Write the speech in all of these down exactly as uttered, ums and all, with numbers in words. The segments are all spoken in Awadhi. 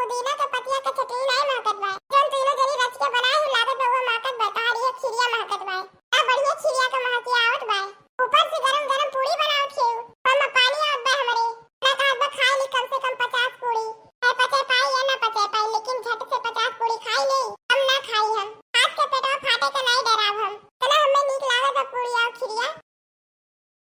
दीना के पतिया के चटनी नाई महकत बाय। जौन तीनों जनी रच के बनाए हो लागत बा, उहे महकत बाय। तहार इहे खिरिया महकत बाय। का बढ़िया खिरिया के महकिया आवत बाय। ऊपर से गरम गरम पूड़ी बनावत हेउ। मुँह में पानी आवत बाय हमरे। ना कहत बा खाए ली कम से कम पचास पूड़ी। चाहे पचे पाई या ना पचे पाई, लेकिन झट से पचास पूड़ी खाई नहीं। हम ना खाई हम। हाथ के पेटवा फाटे के नाई डराव हम। इतना हमें नीक लागत बा पूड़ी और खिरिया।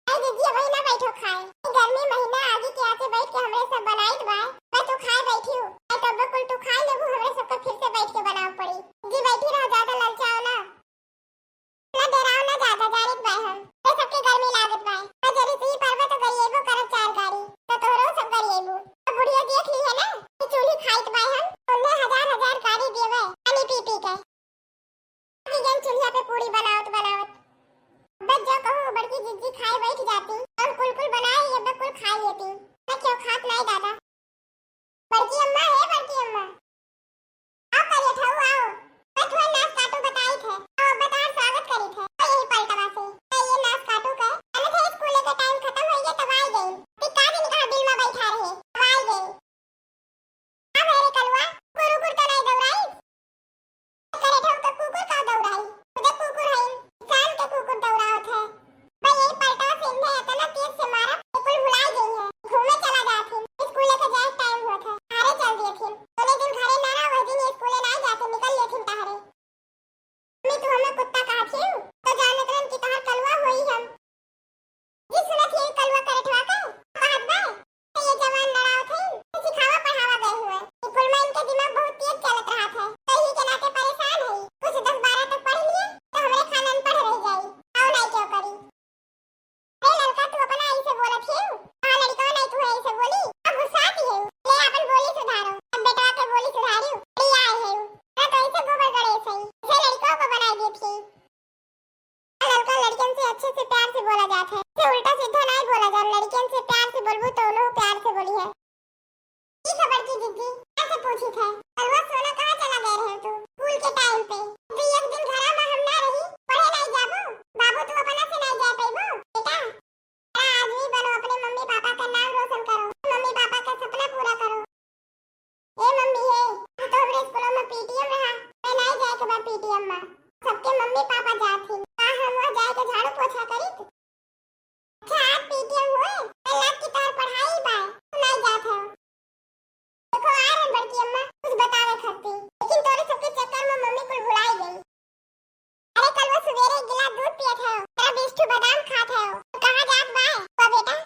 अरे दीदी, अबही ना बैठो खाए। ई गर्मी महीना आगी के आगे बैठ के हमरे सब बनाइत बा। मैं तो खाए बैठी हूँ। मैं तो बिल्कुल तू खाए लेबू, हमरे सबके फिर से बैठ के बनावे पड़ी। जी बैठी रहो, ज्यादा ललचाओ ना। ना डराओ ना ज्यादा, जानित बा हम। ये सबके गर्मी लागत बा। मैं जरी सी परबे तो गरिएबो करब चार गाड़ी। तो तोहरो सब गरिएबू। तो बुढ़िया देख ली है ना, कि चूल्ही खाइत बा हम। उन्हें हजार हजार गाड़ी देवे, पानी पी पी के। कि गैन चूल्हा पे पूड़ी बनावत बनावत। बस जो कहूँ बड़की जिज्जी खाए बैठ जाती और कुल कुल बनाए ये बे कुल खा लेती। मैं क्यों खात नाई दादा। बड़की अम्मा, हे बड़की अम्मा। आओ करिया ठाऊ आओ। मैं थोड़ा नास काटू बताई थे। आओ बता स्वागत करी थे। तो यही पलटवा से। तो ये नास काटू के। अरे थे स्कूल के टाइम खत्म हो गया तब आई गई। फिर का दिन कहाँ बिल में बैठा रहे। तब आई गई। का भय रे कलुआ, कुकुर उकुर तो नाई दौड़ाई? करे ठेऊ तो कुकुर का दौड़ाई, खुदे कुकुर है, इंसान के कुकुर दौड़ावत है। भाई यही पलटा से इन्हें इतना तेज से मारा, ये कुल भुलाई गई है, घूमे चला जात हिन, स्कूल लेके जाए टाइम होत है, हारे चल दिए थिन। तोने दिन घरे ना रहा, वह दिन ये स्कूले ना जाते, निकल लिए थिन तहरे। मम्मी, तू हमें कुत्ता कहा थी, तो जानत रहन कि तहार कलुआ होई हम। जी सुनत ही कलुआ करे ठवा के, कहत बा, "तो ये जवान लड़ावत है, तो सिखावा पढ़ावा गए हुए। ये कुल में इनके दिमाग बहुत तेज चलत रहत है, तो ही के नाते परेशान है। कुछ दस बारह तक पढ़ लिए, तो हमरे खान अनपढ़ रह जाई। आओ नहीं क्यों करी।" "ए लड़का, तू अपना ऐसे बोलत है, हाँ लड़का नहीं तू है ऐसे बोली, अब गुस्सा आती है, ले अपन बोली सुधारो, अब बेटवा के बोली सुधारियो, बड़ी आए है, ना तो ऐसे गोबर गणेश है, ऐसे लड़कों को बनाई दी थी।" लड़का लड़कियन से अच्छे से प्यार से बोला जात है, इसे उल्टा सीधा नहीं बोला जात, लड़कियन से प्यार से बोलबू तो उन्हों प्यार से बोली है। की खबर की जिज्जी, कैसे पूछी थे? कलुआ सोना कहाँ चला गए रहे तू? स्कूल के टाइम पे। तो एक दिन घरा में हम ना रही, पढ़े नहीं जाबू? बाबू तू अपना से नहीं जा पैबू? बेटा, बड़ा आदमी बनो, अपने मम्मी पापा का नाम रोशन करो, मम्मी पापा का सपना पूरा करो। ए मम्मी हे, आज तो हमरे स्कूल में पीटीएम रहा, मैं नहीं जाए के बा पीटीएम में। सबके मम्मी पापा जात ही, का हम वहाँ जाए के झाड़ू पोछा करी? अच्छा, आज पीटीएम हुए, मैं लग की तार पढ़ाई बा, तू नहीं जात हो। देखो आ रहे बड़की अम्मा, कुछ बतावे खातिर, लेकिन तोरे सबके चक्कर में मम्मी कुल भुलाई गई। अरे कलुआ सुबेरे एक गिलास दूध पियत है, तेरा बीस ठो बादाम खात है, तो कहाँ जात बा? वाह बेटा,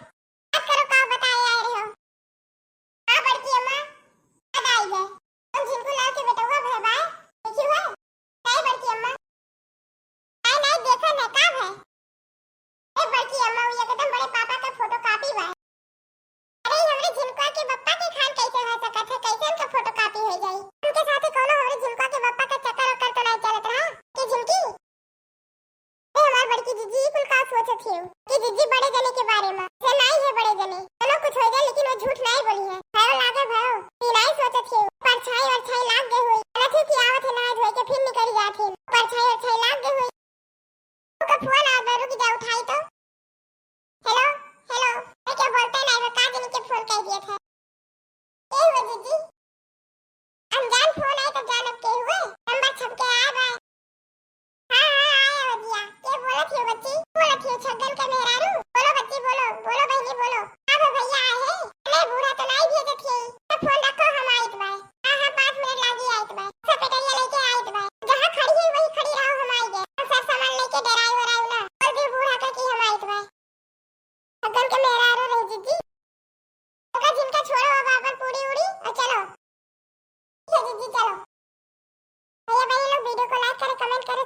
बात करो, का बताए आए रहे हो? हाँ बड़की अम्मा, याद आई है, तुम झिनकू लाल के बेटवा भय बाय, देखी हुए? नहीं बड़की अम्मा, नहीं नहीं देखा न, का भय? ए बड़की अम्मा, वो एकदम बड़े पापा का फोटो कॉपी बा। अरे, हमरे झिनकुआ के बप्पा के खान कैसे हो सकत है? कैसे उनका फोटो कॉपी हो जाई? उनके साथे कोनो हमरे झिनकुआ के बप्पा का चक्कर ओकर तो नहीं चलत रहा? कि झिनकी, ए हमार बड़की जिज्जी, ई कुल का सोचत हियो? कि जिज्जी बड़े जने के बारे में, से नहीं है बड़े जने। चलो कुछ हो जाए, लेकिन वो झूठ नहीं बोली है। भयो लागे भयो, ई नहीं सोचत हियो। परछाई वरछाई लाग गए हुई। गलत है कि आवत है नहाए धोए के फिर निकल जात है। परछाई वरछाई लाग गए हुई। ओकर फोन आवत बा, रुक जा, उठाई तो। हेलो, हेलो। ए, क्या बोलते नहीं, मैं का जाने के फोन कर दिए थे। के हुए जीजी? अनजान फोन आए तो जानब के हुए, नंबर छप के आए बा। हाँ, हाँ, आए हो जिया। के बोलत हो बच्ची? बोलत हो छगन के मेहरारू? बोलो बच्ची, बोलो, बोलो बहनी, बोलो। अब भैया आए हैं? अरे बूढ़ा तो नहीं भेजत है, तो फोन रखो, हम आइत बा। हाँ, हाँ, पाँच मिनट लागी आइत बा। सब पेटरिया लेके आइत बा। जहाँ खड़ी है, वही खड़ी रहो, हम आई गए। हम सब सामान लेके डराई वराई ना। बोल दे बूढ़ा का कि हम आइत बा। अगन के मेहरारू रही जीजी। ओका जिनका छोड़ो अब अपन पूरी उड़ी और चलो। ठीक है जीजी, चलो। भैया बहन लोग वीडियो को like करें, कमेंट करें,